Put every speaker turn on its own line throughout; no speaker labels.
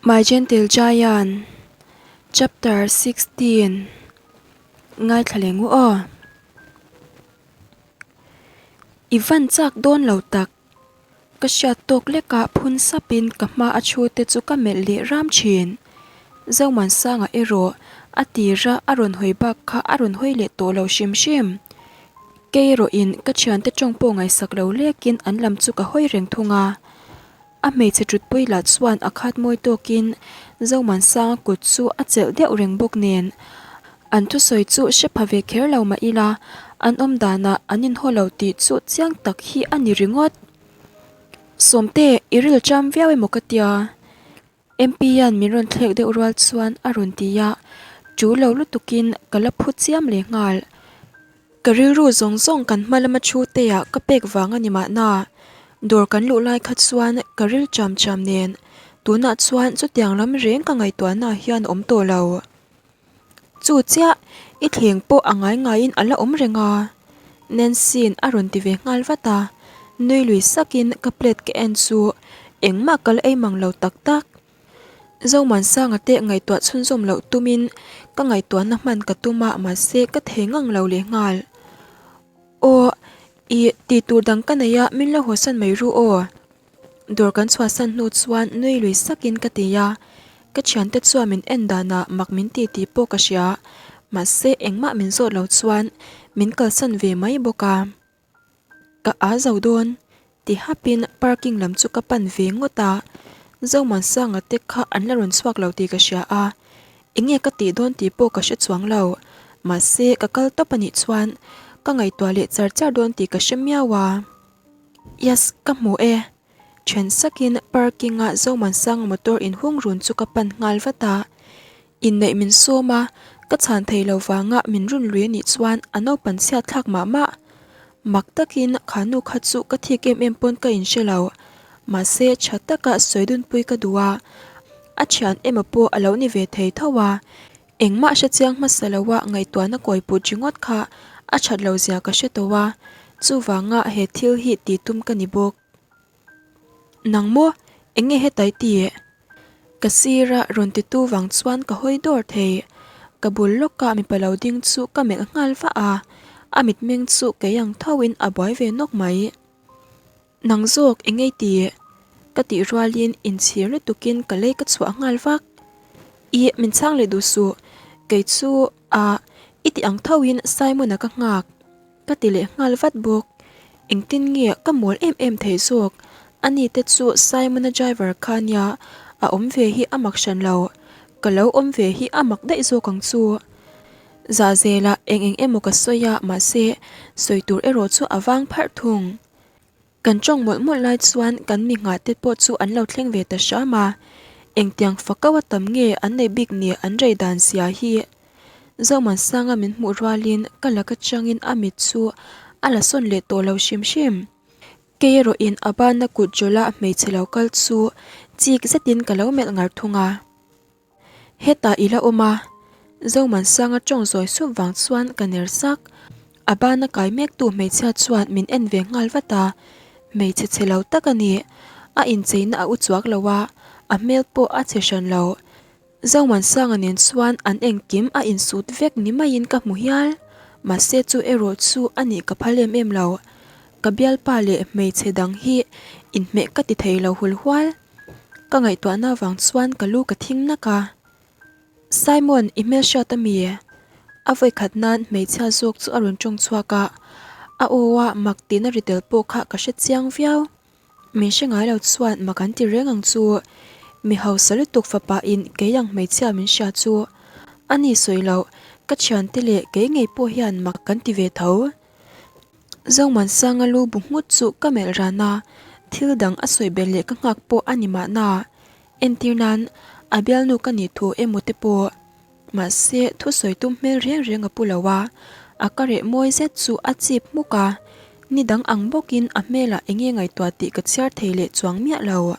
My Gentle Giant Chapter 16 Ngaithla leh ngu aw. I van chak dawn lo tak. Ka hriat tawk lekah phun sapin ka hma a thu te chu ka melh leh ram thin. Zomuansanga erawh a tira a rawn hawi bak kha a rawn hawi leh tawh lo hrim hrim. Kei erawhin ka thiante tawng pawh ngaihsak lo lekin an lam chu ka hawi reng thung a. A hmeichhe thutpui lah chuan a khat mawi tawkin Zomuansanga kut chu a chelh deuh reng bawk nen. An thusawi chu hre pha ve kher lo mah ila, an awm danah an inhaw lo tih chu chiang tak hi a ni ringawt. Sawmte, i ril cham viau emaw ka tia? MP hian min rawn thlek deuh rual chuan a rawn ti a, ṭu lo lutukin ka la phu chiam leh nghal. Ka rilru zawng zawng kan hma lama thu teah ka pek vang a ni mahna, dawr kan luh lai kha chuan ka ril cham cham nen tunah chuan chutiang lam reng ka ngaihtuahna hian awm tawh lo. Chu chiah, i thleng pawh a ngai ngaiin a la awm reng a, Nancy-in a rawn ti ve nghal vat a, nui lui sakin ka plate ka en chu engmah ka la ei mang lo tak tak. Zomuansanga te ngaihtuah chhunzawm loh tumin ka ngaihtuahna hman ka tum a mahse ka thei ngang lo leh nghal. Aw, i tih tur dang ka nei a min lo hawsan mai ru aw. Dawr kan chhuahsan hnu chuan nui lui sakin ka ti a, ka thiante chuan min en danah mak min ti tih pawh ka hria, mahse engmah min zawt lo chuan min kalsan ve mai bawk a. Ka a zo dawn ti hapin parking lam chu ka pan ve ngawt a, Zomuansanga te kha an la rawn chhuak lo tih ka hria a, enge ka tih dawn tih pawh ka hre chuang lo, mahse ka kal tawp a nih chuan ka ngaihtuah leh char char dawn tih ka hre miau a. Yes, ka hmu e. Then sakin parking a Zomuansanga motor inhung run chu ka pan nghal vat a. Inneih min sawm a, ka chhan thei lo vanga min run lui anih chuan a naupan chhiat thlak mah mah. Mak takin kha nu kha chu ka thik em em pawn ka inhre lo. Mahse tha taka sawi dunpui ka duh a, a thian emaw pawh a lo ni ve thei tho a. Engmah hre chiang hmasa loa ngaihtuahna kawi put ringawt kha a that lo zia ka hre tawh a, chuvanga he thil hi tih tum ka ni bawk. Nang maw? Eng nge hetai ti? Ka sira rawn titu vang chuan ka hawi dawr thei. Ka bul lawkah mipa lo ding chu ka melh nghal vah a, a mitmeng chu kei ang thoin a buai ve nawk mai. Nang zawk eng ei ti? Ka tih rualin inchhir lutukin ka lei ka chhuah nghal vak. Ih, min chhang leh duh suh. Kei chu ah, i ti ang thoin Simon-a ka nghak. Ka ti leh nghal vat bawk. Engtin nge ka mawl em em thei zawk? Ani te chu Simon-a driver kha nia, a awm ve hi a mak hran lo. Ka lo awm ve hi a mak daih zawk ang chu. Zahzelah eng eng emaw ka sawi a, mahse sawi tur erawh chu a vang pharh thung. Kan tawng mawlh mawlh lai chuan kan mi nghah te pawh chu an lo thleng ve ta hram a, engtiang fakau a tam nge an nei bik ni an rei dan zia hi. Zomuansanga min hmuh rualin ka lak atangin a mit chu a la sawn leh tawh lo hrim hrim. Kei erawhin a bana kut jawla hmeichhe lo kal chu chik zetin ka lo melh ngar thung a. Hetah i la awm a, Zomuansanga tawng zawi sup vang chuan ka ner sak. A bana kai mektu hmeichhia chuan min en ve nghal vat a, hmeichhe chhe lo tak a ni. A incheina a u chuak lo a, a hmel pawh a chhe hran lo. Zomuansanga nen chuan an engkim a insut vek ni maiin ka hmu hial. Mahse chu erawh chu a nih ka phal em em lo. Ka bialpa leh hmeichhe dang hi inhmeh ka ti thei lo hul hual. Ka ngaihtuahna vang chuan ka lu ka thing nak a. Simon, i hmelhriat a mi? A vawikhat nan hmeichhia zawk chu a rawn tawng chhuak a, a aw a mak tihna ri tel pawh kha ka hre chiang viau. Min hre ngai lo chuan mak an ti reng ang chu. Mi hausa lutuk fapa in kei ang hmeichhia min hria chu. A ni sawi loh, ka thiante leh kei ngei pawh hian mak kan ti ve tho. Zomuansanga lu bu nghut chu ka melh ran a, thil dang a sawi belh leh ka nghak pawh a ni mahna. Entir nan, a bialnu ka nih thu emaw te pawh. Mahse, thusawi tum hmel reng reng a pu lo a, a ka reh mawi zet chu a chip hmuk a, ni dang ang bawkin a hmelah eng nge ngaihtuah tih ka chhiar thei leh chuang miah lo.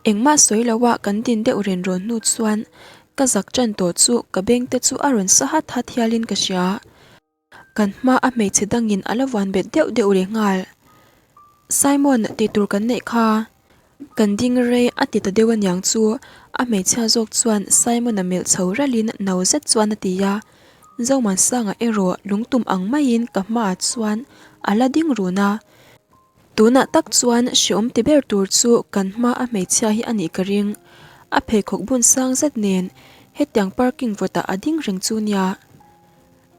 Engmah sawi loa kan din deuh ren rawn hnu chuan ka zak tan tawh chu ka beng te chu a rawn sa hat hat hialin ka hria. Kan hma a hmeichhe dangin a la vuan bet deuh deuh leh nghal. Simon, tih tur kan neih kha. Kan ding rei a ti ta deuh aniang chu a hmeichhia zawk chuan Simon-a melh chho ralhin no zet chuan a ti a. Zomansanga erawh lungtum ang maiin ka hmaah chuan a la ding run a. Tunah tak chuan hreawm ti ber tur chu kan hma a hmeichhia hi a nih ka ring. A pheikhawk bun sang zet nen hetiang parking vawtah a ding reng chu nia.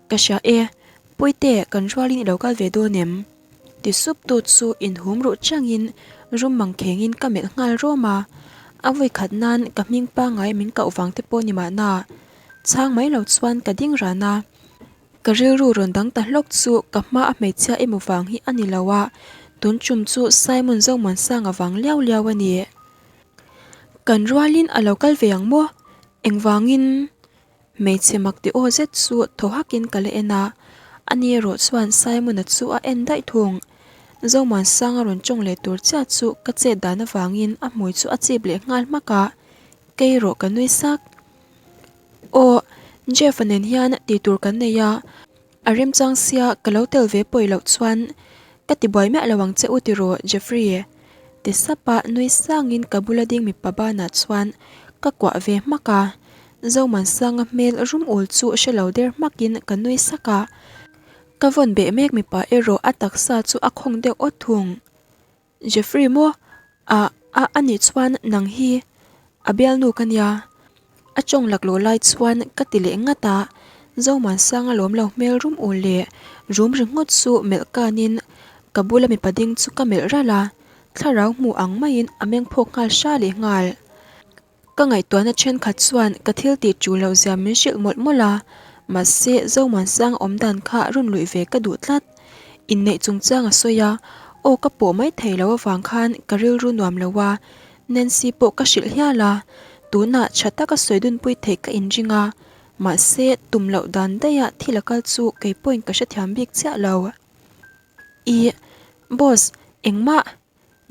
Ka hria e, Puite kan rualin i lo kal ve dawn em? Ti sup tu chu inhum ruh changin rum mang khengin ka melh nghal rawm a. A vawi khat nan ka hming pangngai min koh vang te pawh ni mahna. Chhang mai lo chuan ka ding ran a. Ka rilru rawn dang ta hlawk chu ka hma a hmeichhia emaw vang hi a ni lo a, tun tum chu Simon Zomuansanga vang liau liau a ni. Kan rualin a lo kal ve ang maw? Engvangin? Hmeichhe mak ti aw zet chu thaw hakin ka la en a, ani erawh chuan Simon-a chu a en daih thung. Zomuansanga rawn tawng leh tur chiah chu ka chet dan avangin a hmui chu a chip leh nghal hmak a, kei erawh ka nui sak. Aw, Jeff-a nen hian tih tur kan nei a, a remchang sia ka lo tel ve pawi loh chuan ka ti buai miah lo ang che u tiraw Jeffrey? Ti sap a nui sangin ka bula ding mipa banah chuan ka kuah ve hmak a, Zomansanga hmel rum ul chu hre lo der hmakin ka nui sak a, ka vawn beh mek mipa erawh a taksa chu a khawng deuh awt thung. Jeffrey maw? Ah, a anih chuan nang hi a bialnu ka nia. A tawng laklawh lai chuan ka ti leh ngat a, Zomansanga lawm lo hmel rum ul leh rum ringawt chu melh kanin ka bula mipa ding chu ka melh ralh a, thlarau hmu ang maiin a meng phawk nghal hra leh nghal. Ka ngaihtuahna thenkhat chuan ka thil tih ṭul loh zia min hrilh mawlh mawlh a, mahse Zomuansang awm dan kha rawn luih ve ka duh tlat. Inneih chungchang a sawi a, aw ka pawh mai thei lo avang khan ka rilru nuam lo a, Nancy pawh ka hrilh hial a, tunah tha taka sawi dunpui theih ka inring a, mahse tum loh dan daih a thil a kal chu kei pawhin ka hrethiam bik chiah lo. Ih, boss, engmah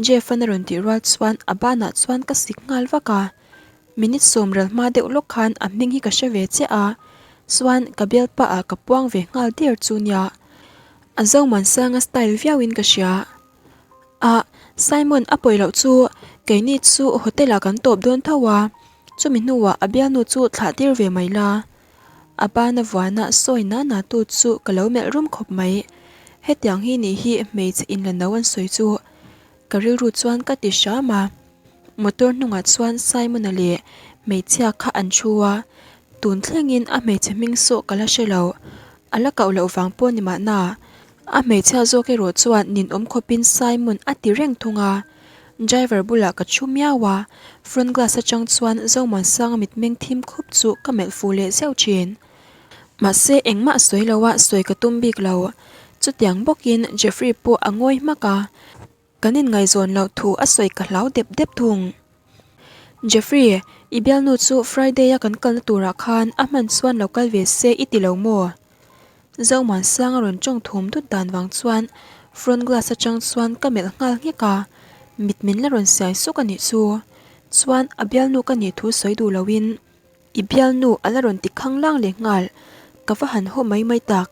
Jeff-a'n a rawn tih rual chuan a banah chuan ka sik nghal vak a, minute sawmrel hma deuh lawk khan a hming hi ka hre ve chiah a, chuan ka bialpa ah ka puang ve nghal der chu nia, a Zomuansanga style viau in ka hria. Ah, Simon a pawi loh chu keini chu hotel ah kan tawp dawn tho a, chumi hnuah a bialnu chu thlah tir ve mai la. A bana vuana sawi na na tu chu ka lo melh rum khawp mai. Hetiang hi nih hi hmeichhe inla no an sawi chu. Ka rilru chuan ka ti hram a. Motor hnungah chuan Simon-a leh hmeichhia kha an thu a, tun thlengin a hmeichhe hming sawh ka la hre lo. A la koh loh vang pawh ni mahna. A hmeichhia zawk erawh chuan ninawm khawpin Simon a ti reng thung a. Driver bulah ka thu miau a, front glass atang chuan Zomuansanga mitmeng thim khup chu ka melh fuh leh zeuh thin. Mahse engmah sawi lo a sawi ka tum bik lo. Chutiang bawkin Jeffrey pawh a ngawi hmak a. Kan inngaihzawn loh thu a sawi ka hlau dep dep thung. Jeffrey, i bialnu chu Friday a kan kalna turah khan a hman chuan lo kal ve se i ti lo maw? Zomuansanga rawn tawng thum dut dan vang chuan front glass atang chuan ka melh nghal nghek a, mit min la rawn siai suk a nih chu. Chuan a bialnu ka nih thu sawi duh loin i bialnu a la rawn ti khang lang leh nghal, ka va han haw mai mai tak.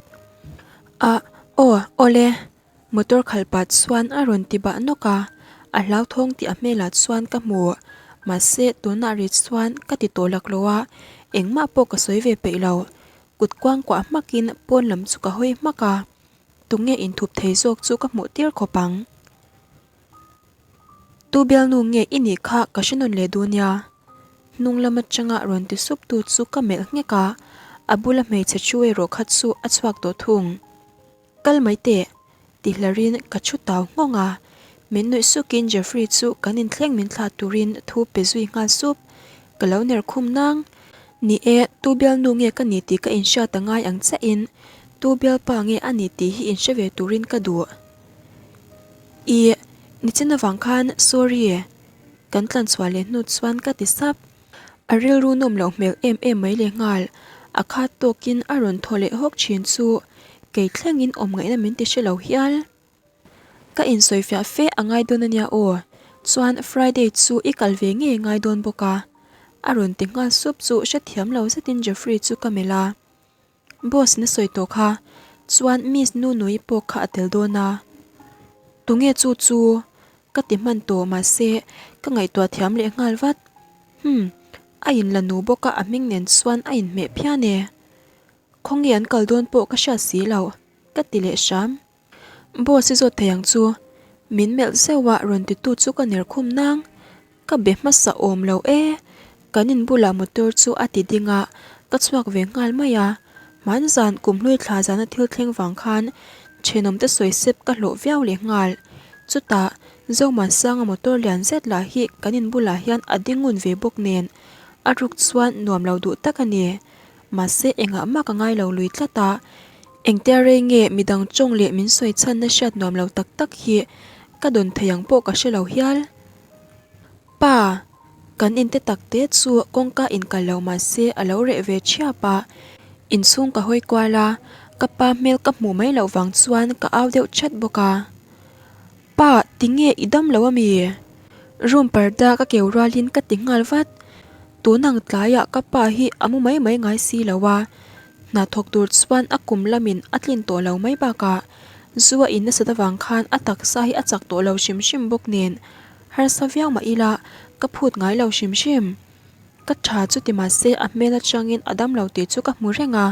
Ah, aw, awle. Motor khalh pah chuan a rawn ti bah nawk a, a hlauthawng tih a hmelah chuan ka hmu. Mahse, tunah ri chuan ka ti tawh lak lo a, engmah pawh ka sawi ve peih lo. Kut kuangkuah hmakin pawn lam chu ka hawi hmak a, tunge inthup thei zawk chu ka hmuh tir khawp ang. Tu bialnu nge i nih kha ka hre nawn leh duh nia. Hnung lam atanga rawn ti sup tu chu ka melh nghek a, a bula hmeichhe thu erawh kha chu a chhuak tawh thung. Kal mai teh! Ti hlarin ka thu tau nghawng a, min nuih sukin Jeffrey chu kan inthleng min thlah turin thu pe zui nghal sup. Ka lo ner khum nang. Ni e, tu bialnu nge ka ni tih ka inhriat a ngai ang chiahin tu bialpa nge a ni tih hi inhre ve turin ka duh. Ih, nichin avang khan sorry. Kan tlanchhuah leh hnu chuan ka ti sap. A rilru nawm loh hmel em em mai leh nghal, a khat tawkin a rawn thaw leh hawk thin chu kei thlengin awm ngaihna min ti hre lo hial. Ka insawifiah fe a ngai dawn ania aw, chuan Friday chu i kal ve ngei ngai dawn bawk a, a rawn ti nghal sup chu hrethiam lo zetin Jeffrey chu ka melh a. Boss in a sawi tawh kha, chuan Miss Nunui pawh kha a tel dawn a. Tunge chu chu? Ka ti hman tawh mahse ka ngaihtuah thiam leh nghal vat. Humm, a inla nu bawk a a hming nen chuan a inhmeh phian e. Khawnge an kal dawn pawh ka hriat si lo, ka ti leh hram. Boss i zawt thei ang chu, min melh zeuh a rawn titu chu ka ner khum nang. Ka be hmasa awm lo e, kan in bulah motor chu a ti ding a, ka chhuak ve nghal mai a. Hmanzan kumhlui thla zana thil thleng vang khan thenawmte sawi sep ka hlawh viau leh nghal. Chutah, Zomuansanga motor lian zet lah hi kan in bulah hian a ding ngun ve bawk nen, a ruk chuan nuam lo duh tak a ni. Mahse engah mah ka ngai lo lui tlat a, engtia rei nge midang tawng leh min sawi chhanna hriat nuam lo tak tak hi ka dawn thei ang pawh ka hre lo hial. Pa, kan inte tak te chu kawngka inkal lo mahse a lo reh ve thiap a, inchhung ka hawi kual a, ka pa hmel ka hmuh mai loh vang chuan ka au deuh chat bawk a. Pa, tinge i dam lo ami? Room parda ka keu rualin ka ti nghal vat. Tun ang tlaiah ka pa hi a mu mai mai ngai si lo a, hna thawk tur chuan a kum lamin a tlin tawh lo mai bakah zu a in nasat avang khan a taksa hi a chak tawh lo hrim hrim bawk nen harsa viau mah ila ka phut ngai lo hrim hrim. Ka tha chu ti mahse a hmel atangin a dam lo tih chu ka hmu reng a,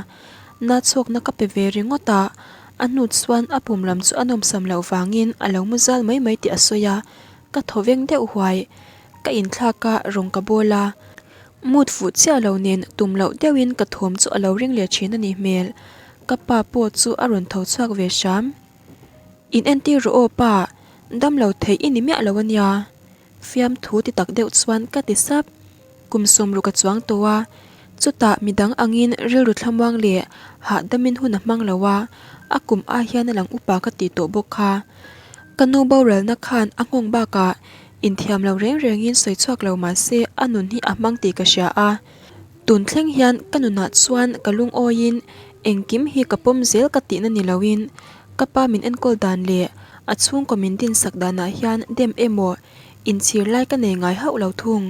na chhuakna ka pe ve ringawt a, a hnu chuan a pum lam chu a nawmsam loh vangin a lo mu zal mai mai tih a sawi a, ka thaw veng deuh huai. Ka inthlak a, rawng ka bawl a, mood fuh chiah lo nen tum loh deuhin ka thawm chu a lo ring leh thin a nih hmel. Ka pa pawh chu a rawn tho chhuak ve hram. In entir rawh aw pa, dam lo theih i ni miah lo a nia. Fiamthu ti tak deuh chuan ka ti sap. Kum sawmruk a chuang tawh a, chutah midang angin rilru thlamuang leh hahdamin hun a hmang lo a, a kum ai hian a lang upa ka tih tawh bawk kha. Ka nu boralna khan a nghawng bakah inthiam lo reng rengin sawi chhuak lo mah se a nun hi a hmang tih ka hria a. Tun thleng hian ka nunah chuan ka lungawiin engkim hi ka pawm zel ka tihna ni loin ka pa min enkawl dan leh a chhungkaw min dinsak danah hian dem emaw inchhir lai ka nei ngai hauh lo thung.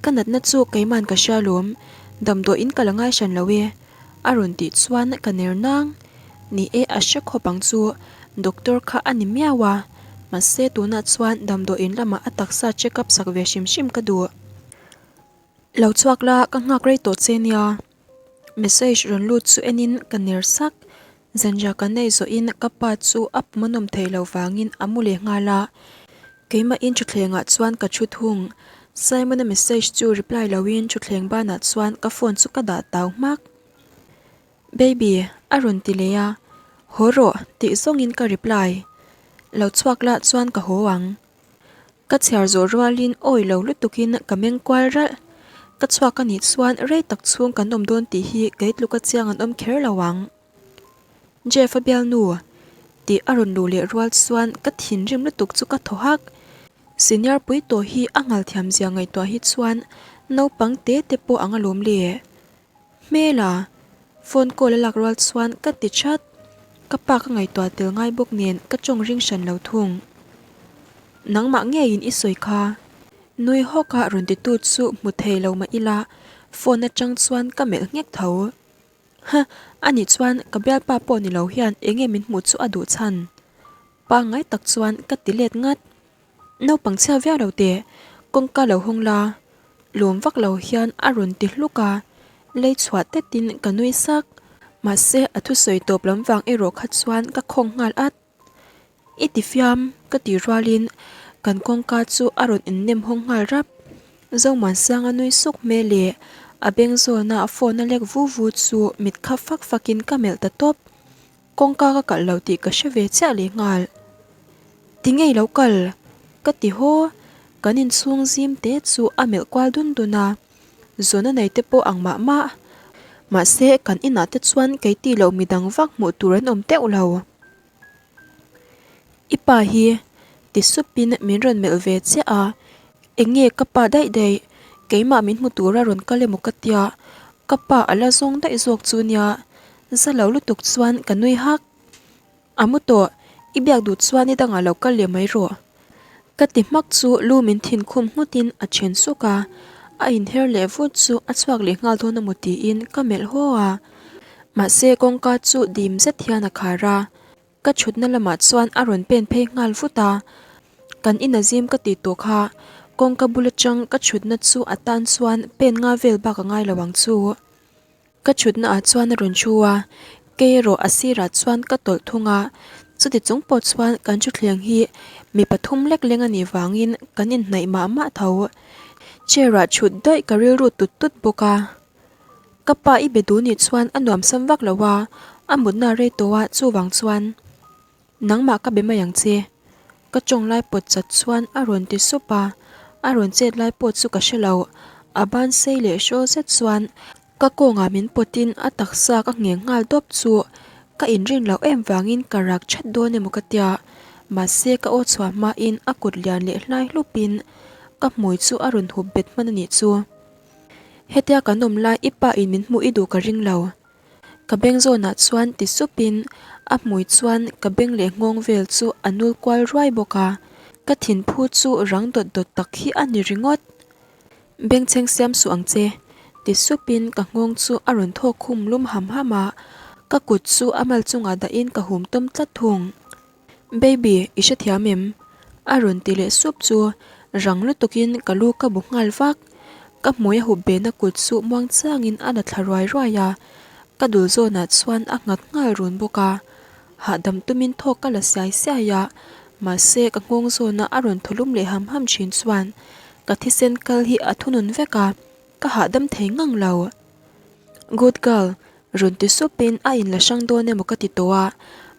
Ka natna chu keiman ka hria lawm, damdawiin ka la ngai hran lo e, a rawn tih chuan ka ner nang. Ni e a hre khawp ang chu, doctor kha a ni miau a, mahse tunah chuan damdawiin lamah a taksa check up sak ve hrim hrim ka duh. Lo chhuak la, ka nghak rei tawh che nia. Message rawn lut chu enin ka ner sak. Zanriah kan nei zawhin ka pa chu a pum a nawm thei lo vangin a mu leh nghal a. Keimahin thutthlengah chuan ka thu thung. Simon-a message chu reply loin thutthleng banah chuan ka phone chu ka dah tau hmak. Baby, a rawn ti leh a. Haw rawh tih zawngin ka reply. Lo chhuak lah chuan ka haw ang. Ka chhiar zawh rualin awi lo lutukin ka meng kual ralh. Ka chhuak a nih chuan rei tak chhung kan awm dawn tih hi kei tluka chiang an awm kher lo ang. Jeff a bialnu tih a rawn luh leh rual chuan ka thinrim lutuk chu ka thaw hak. Senior pui tawh hi a nghal thiam zia ngaihtuah hi chuan naupang te te pawh ang alawm le. Hmela! Phone call a lak rual chuan ka ti chat. Ka pa ka ngaihtuah tel ngai bawk nen ka tawng ring hran lo thung. Nangmah ngeiin i sawi kha. Nui hawk a rawn titu chu hmu thei lo mah ila phone atang chuan ka melh nghek tho. Huh! Anih chuan ka bialpa pawh ni lo hian enge min hmuh chu a duh chhan? Pangngai tak chuan ka ti let ngat. Naupang chhia viau lo teh, kawngka lo hawng la, lawm vak lo hian a rawn ti hluk a, lei chhuah tetin ka nui sak. Mahse a thusawi tawp lam vang erawh kha chuan ka khawng nghal at. I ti fiam, ka ti rualin kan kawngka chu a rawn innem hawng nghal rap. Zomuansanga nui suk hmel leh a beng zawna phone a lek vu vu chu mit khap fak fakin ka melh ta tawp. Kawngka ka kalh lo tih ka hre ve chiah leh nghal. Ti ngei lo kal? Ka ti haw. Kan inchhung zim te chu a melh kual dun dun a, zawhna nei te pawh ang mah mah. Mahse, kan inah te chuan kei tih loh midang vak hmuh tur an awm teuh lo. I pa hi ti supin min rawn melh ve chiah a, eng nge ka pa daih daih, keimah min hmu tura rawn kal emaw ka tia, ka pa a la zawng daih zawk chu nia, za lo lutuk chuan ka nui hak. A mu tawh, i biak duh chuan i dangah lo kal leh mai rawh. Ka ti hmak chu lu min thin khum nghutin a then suk a, a inher leh vut chu a chhuak leh nghal dawn emaw tiin ka melh haw a. Mahse kawngka chu dim zet hian a khar a, ka thutna lamah chuan a rawn pen phei nghal vut a. Kan in a zim ka tih tawh kha, kawngka bul atang ka thutna chu a tan chuan pen nga vel bak a ngai lo ang chu. Ka thutna ah chuan a rawn thu a, kei erawh a sirah chuan ka tawlh thung a, chuti chung pawh chuan kan thutthleng hi mi pathum lek leng a nih vangin kan inhnaih mah mah tho. Chair ah thut daih ka rilru tut tut bawk a. Ka pa i be duh nih chuan a nuam sam vak lo a, a mutna a rei tawh a chuvang chuan nangmah ka be mai ang che. Ka tawng lai pawt chat chuan a rawn ti sup a, a rawn chet lai pawh chu ka hre lo, a ban sei leh hrawl zet chuan ka kawngah min pawtin a taksa ka ngheng nghal dawp chu ka inrin loh em vangin ka rak that dawn emaw ka tia, mahse ka aw chhuah hmain a kut lian leh hlai hlupin ka hmui chu a rawn hup bet hman a nih chu. Hetia kan awm lai i pa in min hmuh i duh ka ring lo. Ka beng zawnah chuan ti sup in a hmui chuan ka beng leh nghawng vel chu a nul kual ruai bawk a. Ka thinphu chu rang dawt dawt tak hi a ni ringawt. Bengchheng siam suh ang che ti sup in ka nghawng chu a rawn thawk khum lum ham ham a. Ka kut chu a mal chungah dah in ka hum tawm tlat thung. Baby, i hrethiam em? A rawn ti leh sup chu rang lutukin ka lu ka bu nghal vak. Ka hmui a hup bena kut chu muang changin a la thla ruai ruai a, ka dul zawnah chuan a nghat nghal run bawk a. Hahdam tumin thawk ka la siai siai a, mahse ka nghawng zawna a rawn thaw lum leh ham ham thin chuan ka thisen kal hi a thunun vek a, ka hahdam thei ngang lo. Good girl, Rawn ti supin a inla hrang dawn emaw ka ti tawh a,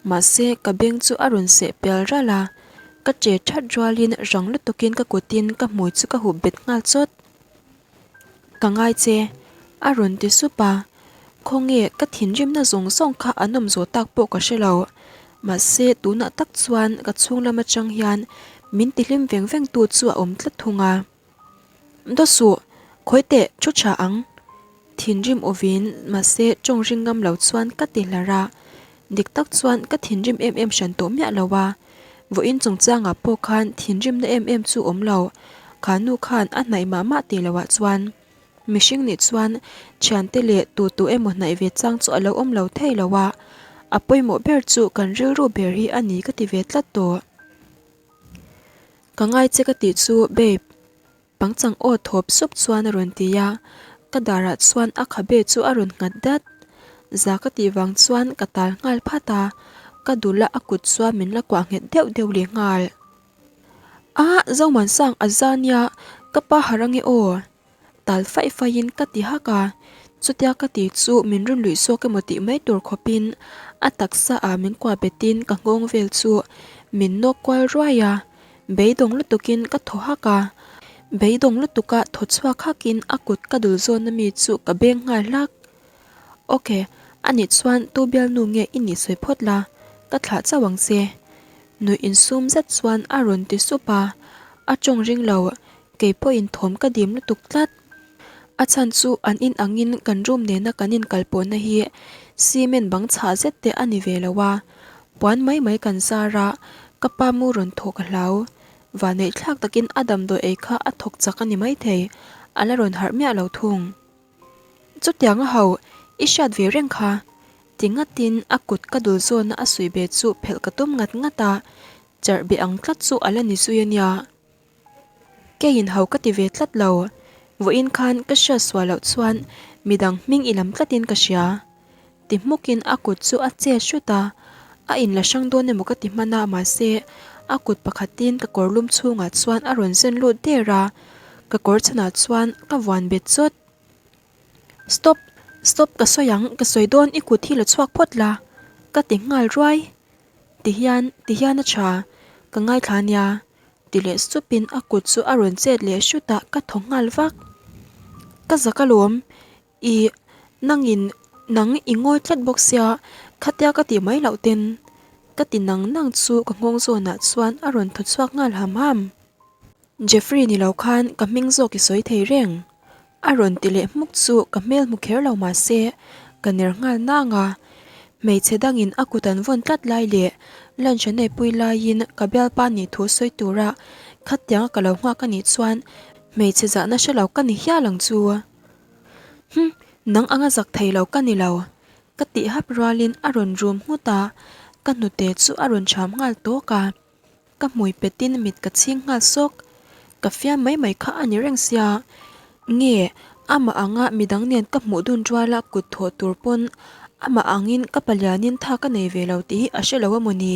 mahse ka beng chu a rawn seh pial ralh a, ka che that rualin rang lutukin ka kutin ka hmui chu ka hup bet nghal chawt. Ka ngai che, a rawn ti sup a, khawnge ka thinrimna zawng zawng kha an awm zawh tak pawh ka hre lo, mahse tunah tak chuan ka chhung lam atang hian min tihlim veng veng tu chu a awm tlat thung a. Daw suh, khawi teh thu tha ang. Thinrim awin mahse tawng ring ngam lo chuan ka ti hlar a, dik tak chuan ka thinrim em em hran tawh miah lo a, vawiin chungchangah pawh khan thinrimna em em chu awm lo, kha nu khan a hnaih mah mah tih loh ah chuan mihring nih chuan thiante leh tu tu emaw hnaih ve chang chu a lo awm lo thei lo a, a pawimawh ber chu kan rilru ber hi a ni ka ti ve tlat tawh. Ka ngai che ka tih chu babe. Pangchang aw thawp sup chuan a rawn ti a, ka darah chuan a khabe chu a rawn nghat dat. Za ka tih vang chuan ka tal nghal phat a, ka dul a a kut chuan min la kuah nghet deuh deuh leh nghal. Ah Zomuansang a za nia, ka pa harh ange aw. Tal faih faihin ka ti hak a, chutia ka ti chu min rawn luih zawk emaw tih mai tur khawpin a taksa ah min kuah betin ka nghawng vel chu min nawk kual ruai a, beidawng lutukin ka thaw hak a, beidawng lutuka thaw chhuak hakin a kut ka dul zawna mi chu ka beng nghal hlak. Ok, anih chuan tu bialnu nge i nih sawi phawt la, ka thlah chauh ang che. Nuih insum zet chuan a rawn ti sup a, a tawng ring lo Kei pawhin thawm ka dim lutuk tlat. A chhan chu an in angin kan room nena kan inkal pawhna hi cement bang chhah zet te a ni ve lo a, puan mai mai kan zar a, ka pa mu rawn thawh ka hlau. Vanneih thlak takin a damdawi ei kha a thawk chak a ni maithei, a la rawn harh miah lo thung. Chutiang a ho, i hriat ve reng kha. Ti ngatin a kut ka dul zawna a suih ve chu phelh ka tum ngat ngat a, charh be ang tlat chu a la ni zui a nia. Keiin ho ka ti ve tlat lo, vawiin khan ka hriat sual loh chuan midang hming i lam tlatin ka hria. Ti hmukin a kut chu a che hrut a, a inla hrang dawn emaw ka ti hman a mahse a kut pakhatin ka kawr lum chhungah chuan a rawn zen lut der a, ka kawr chhanah chuan ka vuan bet chawt. Stop! Stop ka sawi ang, ka sawi dawn i kut hi la chhuak phawt la ka ti nghal ruai. Tihian, tihian a tha, ka ngaithla nia. Ti leh supin a kut chu a rawn chet leh hrut a, ka thaw nghal vak. Ka zak alawm, ih, nangin nang i ngawi tlat bawk sia, khatia ka tih mai loh ten. Ka ti nang nang chu ka nghawng zawnah chuan a rawn thaw chhuak nghal ham ham. Jeffrey ni lo khan ka hming zawk i sawi thei reng. A rawn ti leh hmuk chu ka hmel hmu kher lo mahse ka ner nghal nang a, hmeichhe dangin a kut an vawn tlat lai leh lunch an eipui laiin ka bialpa nih thu sawi tura khatianga ka lo nghak a nih chuan hmeichhe zahna hre lo ka ni hial ang chu. Hum, nang anga zak thei lo ka ni lo, ka tih hap rualin a rawn rum nghut a, ka hnute chu a rawn cham nghal tawk a. ka hmui petin mit ka chhing nghal sawk. Ka fiam mai mai kha a ni reng sia. Nge, amah anga midang nen ka hmuh dun ruala kut thawh tur pawn amah angin ka palianin tha ka nei ve lo tih hi a hre lo a maw ni?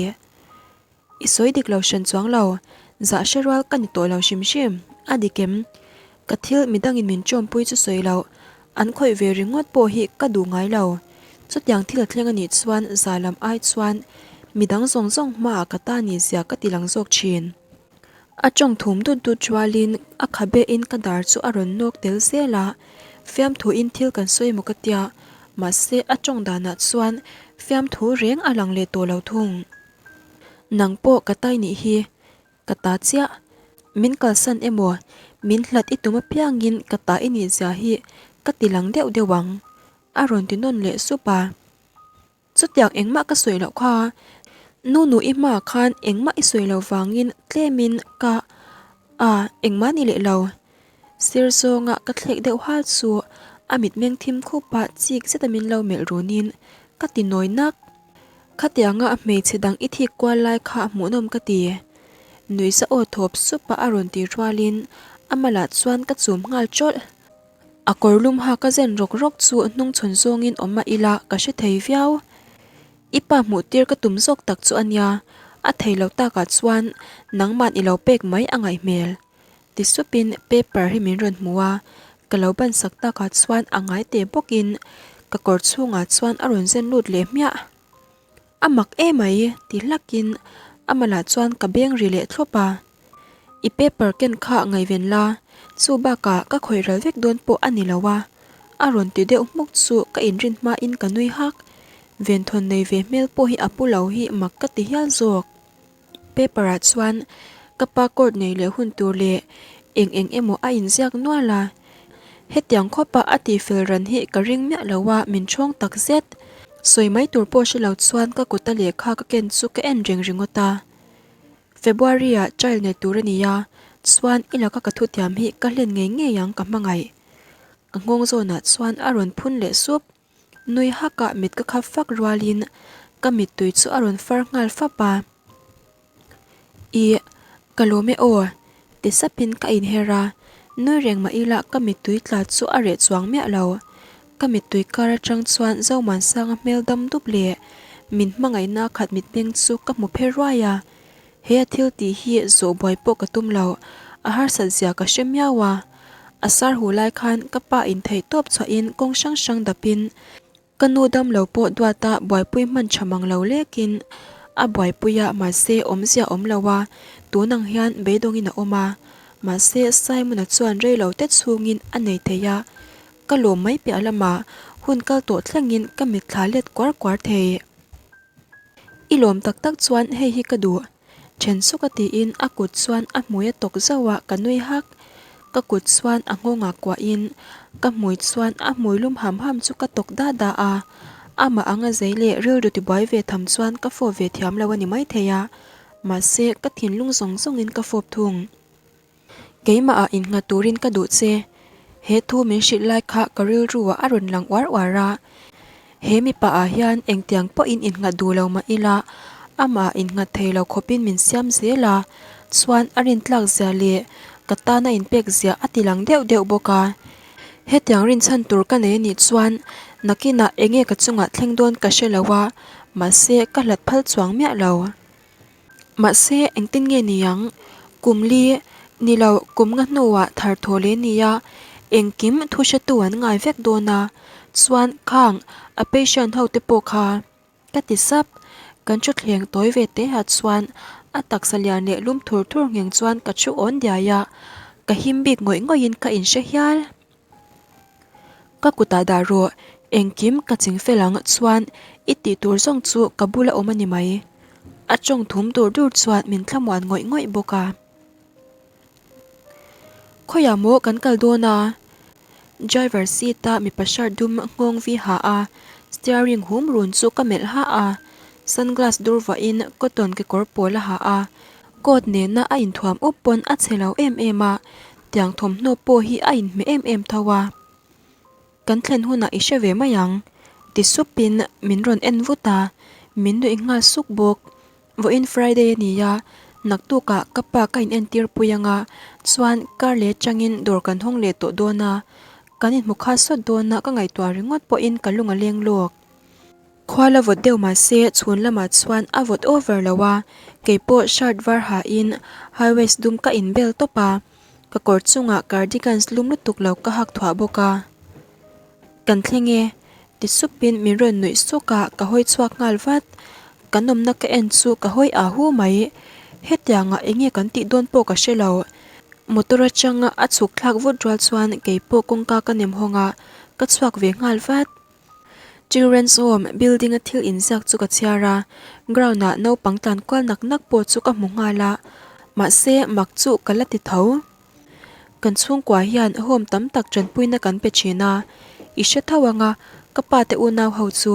I sawi dik lo hran chuang lo, zah hre rual ka ni tawh lo hrim hrim, a dik em? Ka thil midangin min ṭawmpui chu sawi loh, an khawih ve ringawt pawh hi ka duh ngai lo. Chutiang thil a thleng a nih chuan za lam ai chuan midang zawng zawng hmaah ka ta nih zia ka ti lang zawk ṭhin. A ṭawng thum dut dut rualin a khabein ka dar chu a rawn nawk tel zel a, fiamthuin thil kan sawi maw ka tia, mahse a ṭawng danah chuan fiamthu reng a lang leh tawh lo thung. Nang pawh ka tai nih hi, ka ta chiah. Min kalsan emaw, min hlat i tum apiangin ka ta i nih zia hi ka ti lang deuh deuh ang, a rawn ti nawn leh sup a. Chutiang engmah ka sawi loh kha, Nunu i hmaah khan engmah i sawi loh vangin tlemin ka a engmah ni leh lo. Sir zawnga ka thlek deuh hal chu a mitmeng thim khupa chik zeta min lo melh runin ka ti nawi nak. Khatianga a hmeichhe dang i thik kual lai kha hmuhnawm ka ti. Nuihza aw thawp sup a a rawn ti rualin a malah chuan ka chum nghal tawlh. A kawr lum ha ka zen rawk rawk chu hnung chhawn zawngin awm mah ila ka hre thei viau. I pa hmuh tir ka tum zawk tak chu a nia, a thei lo takah chuan nangman i lo pek mai a ngaih hmel. Ti supin paper hi min rawn hmu a, ka lo ban sak takah chuan a ngai teh bawkin ka kawr chhungah chuan a rawn zen lut leh hmiah. A mak emai ti hlakin a malah chuan ka beng ri leh thlawp a. I paper ken kha ngaihven la, chu bakah ka khawih ral vek dawn pawh a ni lo a, a rawn ti deuh hmuk chu ka inrin hmain ka nui hak. Venthawn nei ve hmel pawh hi a pu lo hi mak ka ti hial zawk. Paper ah chuan ka pa court nei leh hun tur leh eng eng emaw a inziak nual a, hetiang khawpa a tihfel ran hi ka ring miah lo a min ṭhawng tak zet. Sawi mai tur pawh hre lo chuan ka kuta lehkha ka ken chu ka en reng ringawt a. February ah child nei tur a ni a, chuan i laka ka thutiam hi ka hlen ngei ngei ang ka hmangaih. Ka nghawng zawnah chuan a rawn phun leh sup. Nui hakah mit ka khap fak rualin ka mittui chu a rawn far nghal fap a. Ih, ka lawm e aw, ti sapin ka inher a, nui reng mah ila ka mittui tla chu a reh chuang miah lo. Ka mittui kar atang chuan Zomuansanga hmel dam dup leh min hmangaihna khat mitmeng chu ka hmu phe ruai a. He a thil tih hi zawh buai pawh ka tum lo, a harsat zia ka hre miau a. A sar hu lai khan ka pa in theih tawp chhuahin kawng hrang hrang dapin ka nu dam lo pawh duata buaipui hman tha mang lo lekin a buaipui a mahse awmzia awm lo a, tun ang hian beidawngin a awm a. Mahse Simon-a chuan rei lo te chhungin a nei thei a, ka lawm mai piah lamah hun kal tawh thlengin ka mitthla let kuar kuar thei. I lawm tak tak chuan hei hi ka duh. Then suk a tiin a kut chuan a hmui a tawk zauh a, ka nui hak. Ka kut chuan a nghawngah kuahin ka hmui chuan a hmui lum ham ham chu ka tawk da da a. Amah anga zei leh rilru tibuai ve tham chuan ka fawp ve thiam lo a ni maithei a, mahse ka thinlung zawng zawngin ka fawp thung. Keimah ah innghat turin ka duh che. He thu min hrilh lai kha ka rilru ah a rawn lang uar uar a. He mipa ah hian engtiang pawhin innghat duh lo mah ila, amah ah innghat thei lo khawpin min siam zel a, chuan a rintlak zia leh ka tana inpek zia a ti lang deuh deuh bawk a. Hetiang rinchhan tur ka nei anih chuan nakinah enge ka chungah thleng dawn ka hre lo a, mahse ka hlat phal chuang miah lo. Mahse, engtin nge ni ang? Kum li, ni lo, kum nga hnuah thar thaw leh nia, engkim thu hretu an ngai vek dawn a, chuan khang a patient ho te pawh kha ka ti sap. Kan thutthleng tawi ve te ah chuan a taksa lian leh lum thur thur ngheng chuan ka thu awn diai a, ka him bik ngawih ngawih in ka inhre hial. Ka kutah dah rawh, engkim ka ching fel ang chuan i tih tur zawng chu ka bula awm a ni mai. A tawng thum dur dur chuan min thlamuan ngawih ngawih bawk a. Khawiah maw kan kal dawn a? Driver seat a mipa shirt dum nghawng vi ha a, steering hum run chu ka melh ha a, sunglass dur vahin cotton kekawr pawl a ha a, coat nena a inthuam up pawn a chhe lo em em a, Tiang thawmhnaw pawh hi a inhmeh em em tho a, kan thlen hunah i hre ve mai ang, ti supin min rawn en vut a, min nuih nghal suk bawk. Vawiin Friday a ni a, Naktukah ka pa ka inentir pui anga chuan kar leh atangin dawr kan hawng leh tawh dawn a, kan inhmu khat sawt dawn a ka ngaihtuah ringawt pawhin ka lung a leng lawk. Khua la vawt deuh mahse chhun lamah chuan a vawt over lo a, keipawh shirt var hain high waist dum ka inbel tawp a, ka kawr chungah cardigans lum lutuk lo ka hak thuah bawk a. Kan thleng e, ti supin min rawn nuih suk a, ka hawi chhuak nghal vat. Kan awmna ka en chu ka hawi ah hu mai. Hetiangah eng nge kan tih dawn pawh ka hre lo. Motor atanga a chhuk thlak vut rual chuan keipawh kawngka ka nem hawng a, ka chhuak ve nghal vat. Children's Home building a thil inziak chu ka chhiar a, ground ah naupang tlan kual nak nak pawh chu ka hmu nghal a, mahse mak chu ka la ti tho. Kan chhungkua hian home tam tak tanpuina kan pe thin a, i hre tho ang a, ka pa te unau ho chu.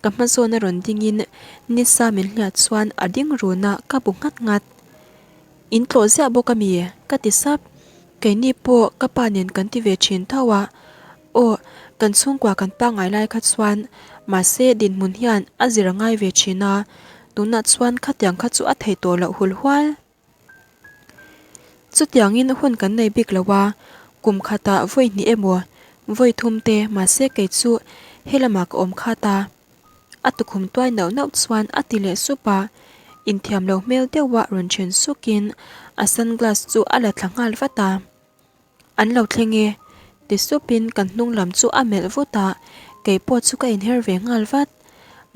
Ka hma zawn a rawn ding in nisa min hliat chuan a ding run a, ka bu nghat nghat. In tlawh ziah bawk a mi? Ka ti sap. Keini pawh ka pa nen kan ti ve thin tho a, aw kan chhungkua kan pangngai lai kha chuan mahse dinhmun hian a zir a ngai ve thin a, tunah chuan khatiang kha chu a thei tawh loh hul hual. Chutiangin hun kan nei bik lo a, kum khatah vawi hnih emaw vawi thum te mahse kei chu helamah ka awm khat a. A tukhum tuai nauh nauh chuan a ti leh sup a, inthiam lo hmel deuha rawn then sukin a sunglass chu a la thla nghal vat a. An lo thleng e, ti supin kan hnung lam chu a melh vut a, kei pawh chu ka inher ve nghal vat.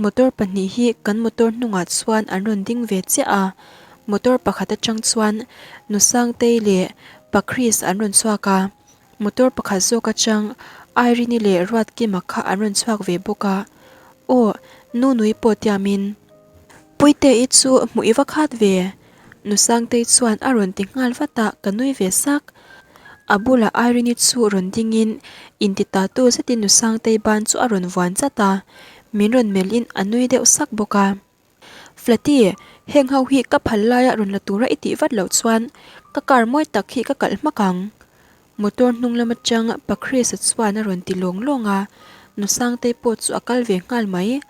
Motor pahnih hi kan motor hnungah chuan an rawn ding ve chiah a, motor pakhat atang chuan Nu Sangtei leh Pa Chris an rawn chhuak a, motor pakhat zawk atang Irene-i leh Ruatkima kha an rawn chhuak ve bawk a, aw Nu Nui pawh tiamin. Puite-i chu hmuh i va khat ve. Nu Sangtei chuan a rawn ti nghal vat a, ka nui ve sak. A bulah Irene-i chu rawn dingin inti ta tu zetin Nu Sangtei ban chu a rawn vuan chat a, min rawn melhin a nui deuh sak bawk a. Flatty, heng ho hi ka phal laia rawn la tura i tih vat loh chuan ka car mawi tak hi ka kalh hmak ang. Motor hnung lam atang Pa Chris-a chuan a rawn ti lawng lawng a, Nu Sangtei pawh chu a kal ve nghal mai.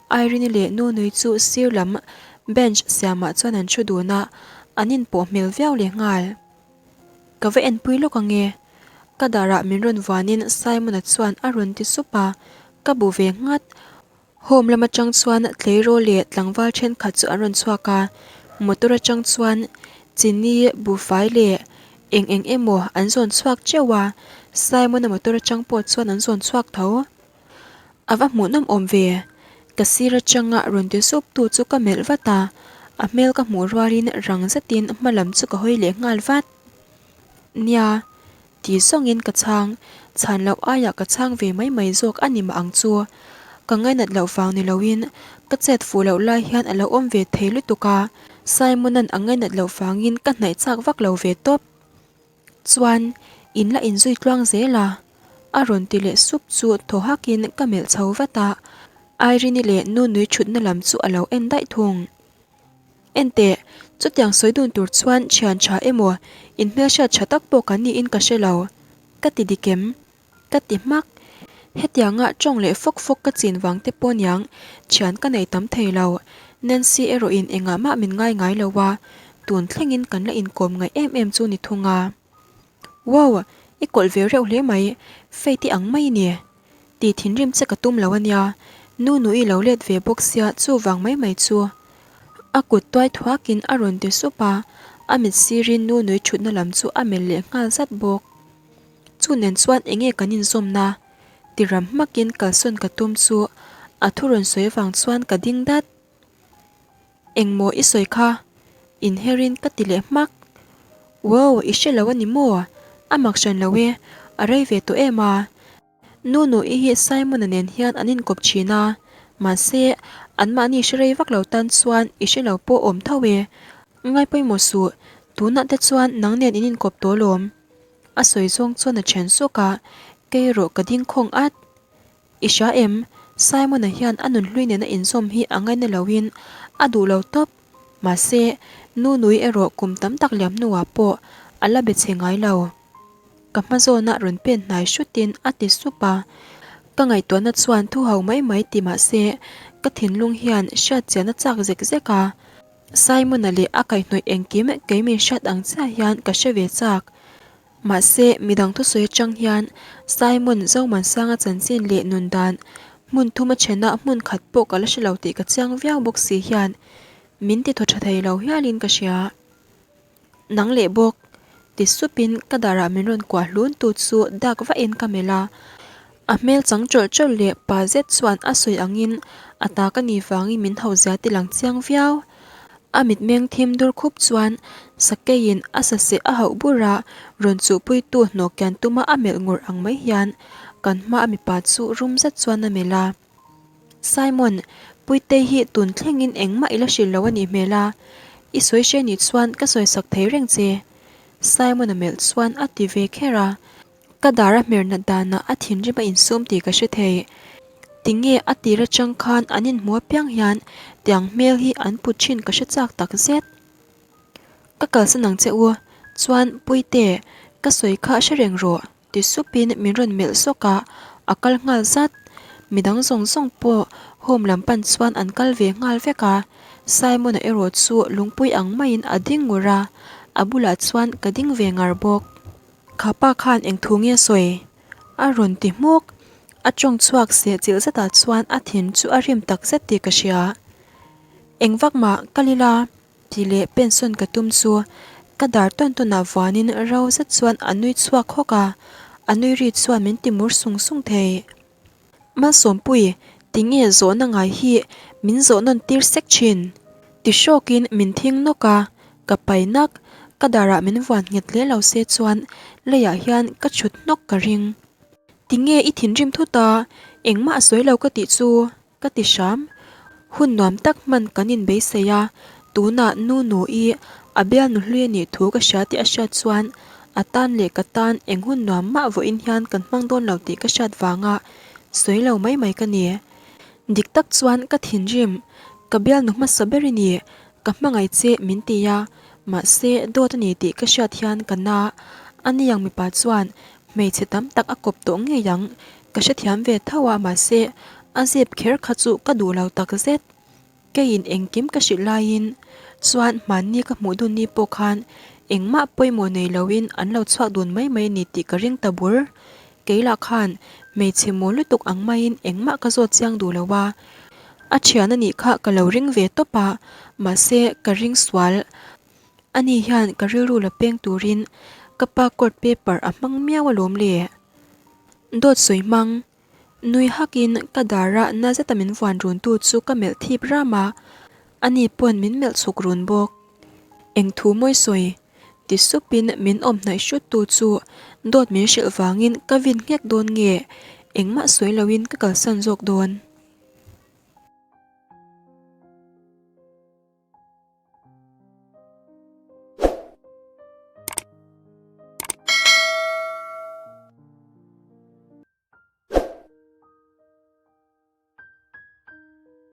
Irene-i leh Nunui chu sir lam bench siamah chuan an thu dun a, an inpawh hmel viau leh nghal. Ka va enpui lawk ang e. Ka darah min rawn vuanin Simon-a chuan a rawn ti sup a, ka bu ve nghat. Home lam atang chuan tleirawl leh tlangval thenkhat chu an rawn chhuak a, motor atang chuan chini, buhfai leh eng eng emaw an zawn chhuak teuh a, Simon-a motor atang pawh chuan an zawn chhuak tho. A va hmuhnawm awm ve, ka sir atanga rawn ti sup tu chu ka melh vat a, a hmel ka hmuh rualin rang zetin hma lam chu ka hawi leh nghal vat. Nia, Ti zawngin ka chhang, chhan loh aiah ka chhang ve mai mai zawk a ni mah ang chu. Ka ngainat loh vang ni loin ka chet fuh loh lai hian a lo awm ve thei lutuk a, Simon-a'n a ngainat loh vangin ka hnaih chak vak lo ve tawp. Chuan, in la inzui tluang zel a? A rawn ti leh sup chu thaw hakin ka melh chho vat a, Irene-i leh Nunui thutna lam chu a lo en daih thung. Enteh, chutiang sawi dun tur chuan thian tha emaw, inhmelhriat tha tak pawh kan niin ka hre lo. Ka ti dik em? Ka ti hmak. Hetianga tawng leh fawk fawk ka chin vang te pawh niang, thian ka nei tam thei lo. Nancy erawhin engah mah min ngai ngai lo a, tun thlengin kan la inkawm ngaih em em chu ni thung a. Wow! I kawlh ve reuh hle mai, Faith-i ang mai i ni. Ti thinrim che ka tum lo a nia, nu nui lo let ve bawk sia chuvang mai mai chu. A kut tuai thuakin a rawn ti sup a, a mit sirin nu nui thutna lam chu a melh leh nghal zat bawk. Chu nen chuan enge kan inzawmna? Ti ram hmakin kalsawn ka tum chu a thu rawn sawi vang chuan ka ding dat. Engmaw i sawi kha? Inherin ka ti leh hmak. Wow, i hre lo a ni maw? A mak hran lo e, a rei ve tawh em a. Nunu-i hi Simon-a nen hian an inkawp thin a, mahse, anmahni hre rei vak lo tan chuan i hre lo pawh awm tho e. Ngai pawimawh suh, tunah te chuan nang nen in inkawp tawh lawm. A sawi zawng chuan a then sawk a, kei erawh ka ding khawng at. I hria em? Simon-a hian a nunhlui nena inzawm hi a ngaina loin a duh lo tawp. Mahse, Nunui erawh kum tam tak liam hnuah pawh a la be chhe ngai lo. Ka hma zawnah rawn pen hnai hrutin a ti sup a. Ka ngaihtuahna chuan thu ho mai mai ti mahse, ka thinlung hian hriatchian a chak zek zek a. Simon-a leh a kaihhnawih engkim kei min hriat ang chiah hian ka hre ve chak. Mahse, midang thusawi atang hian Simon Zomansanga chanchin leh nun dan hmun thum a thena hmun khat pawh ka la hre lo tih ka chiang viau bawk si hian min ti thaw tha thei lo hialin ka hria. Nang leh bawk, ti supin ka darah min rawn kuah hlun tu chu dak vahin ka melh a. A hmel chang tawlh tawlh leh pa zet chuan a sawi angin a ta ka nih vangin min hau zia ti lang chiang viau. A mitmeng thim dur khup chuan sakeiin a saseh a hauh bur a, rawn chuhpuitu hnawh kian tuma a melh ngawrh ang mai hian kan hma a mipa chu rum zet chuan a melh a. Simon, Puitei hi tun thlengin engmah i la hrilh lo a nih hmel a, i sawi hre nih chuan ka sawi sak thei reng che. Simon-a melh chuan a ti ve kher a, ka dar a hmer nat danah a thinrim a insum tih ka hre thei. Tinge a tir atang khan an inhmu apiang hian tiang hmel hi an put thin ka hre chak tak zet. Ka kalsan ang che u, chuan Puite, ka sawi kha hre reng rawh. Ti supin min rawn melh zawk a, a kal nghal zat. Midang zawng zawng pawh home lam pan chuan an kal ve nghal vek a, Simon-a erawh chu lungpui ang maiin a ding ngur a, a bulah chuan ka ding ve ngar bawk. Kha pa khan eng thu nge sawi? A rawn ti hmuk. A tawng chhuak seh chilh zetah chuan a thin chu a rim tak zet tih ka hria. Eng vak mah kal ila? Tih leh pension ka tum chu ka dar tawn tawn ah vuanin ro zet chuan a nui chhuak hawk a, a nui ri chuan min ti mur sung sung thei. Malsawmpui, tinge zawhna ngai hi min zawh nawn tir sek thin? Ti hrawkin min thing nawk a, ka pai nak, ka darah min vuan nghet hle lo se chuan leiah hian ka chhut hnawk ka ring. Tinge i thinrim thut a, engmah a sawi lo ka tih chu? Ka ti hram. Hun nuam tak hman kan inbeisei a, tunah nu nu-i a bialnu hlui a nih thu ka hria tih a hriat chuan a tan leh ka tan eng hun nuam mah vawiin hian kan hmang dawn lo tih ka hriat vanga sawi lo mai mai ka ni. Dik tak chuan ka thinrim, ka bialnu hmasa ber i ni, ka hmangaih che min ti a, mahse dawt a ni tih ka hriat hian ka na. Ani ang mipa chuan hmeichhe tam tak a kawp tawh ngei ang Ka hrethiam ve tho a mahse a zep kher kha chu ka duh lo tak zet. Keiin engkim ka hrilh laiin chuan hmanni ka hmuh dun ni pawh khan engmah pawimawh nei loin an lo chhuak dun mai mai a ni tih ka ring ta bur. Kei lah khan hmeichhe maw lutuk ang maiin engmah ka zawt chiang duh lo a, a thian a nih kha ka lo ring ve tawp a mahse ka ring sual. Ani hian ka rilru la peng turin ka pa court paper a hmang miau alawm le. Dawt sawi hmang. Nui hakin ka dara na zeta min vuan run tu chu ka melh thip ram a, ani pawn min melh chhuk run bawk. Eng thu mawi sawi? Ti supin min awm hnaih hrut tu chu dawt min hrilh vangin ka vin nghek dawn nge? Engmah sawi loin ka kalsan zawk dawn.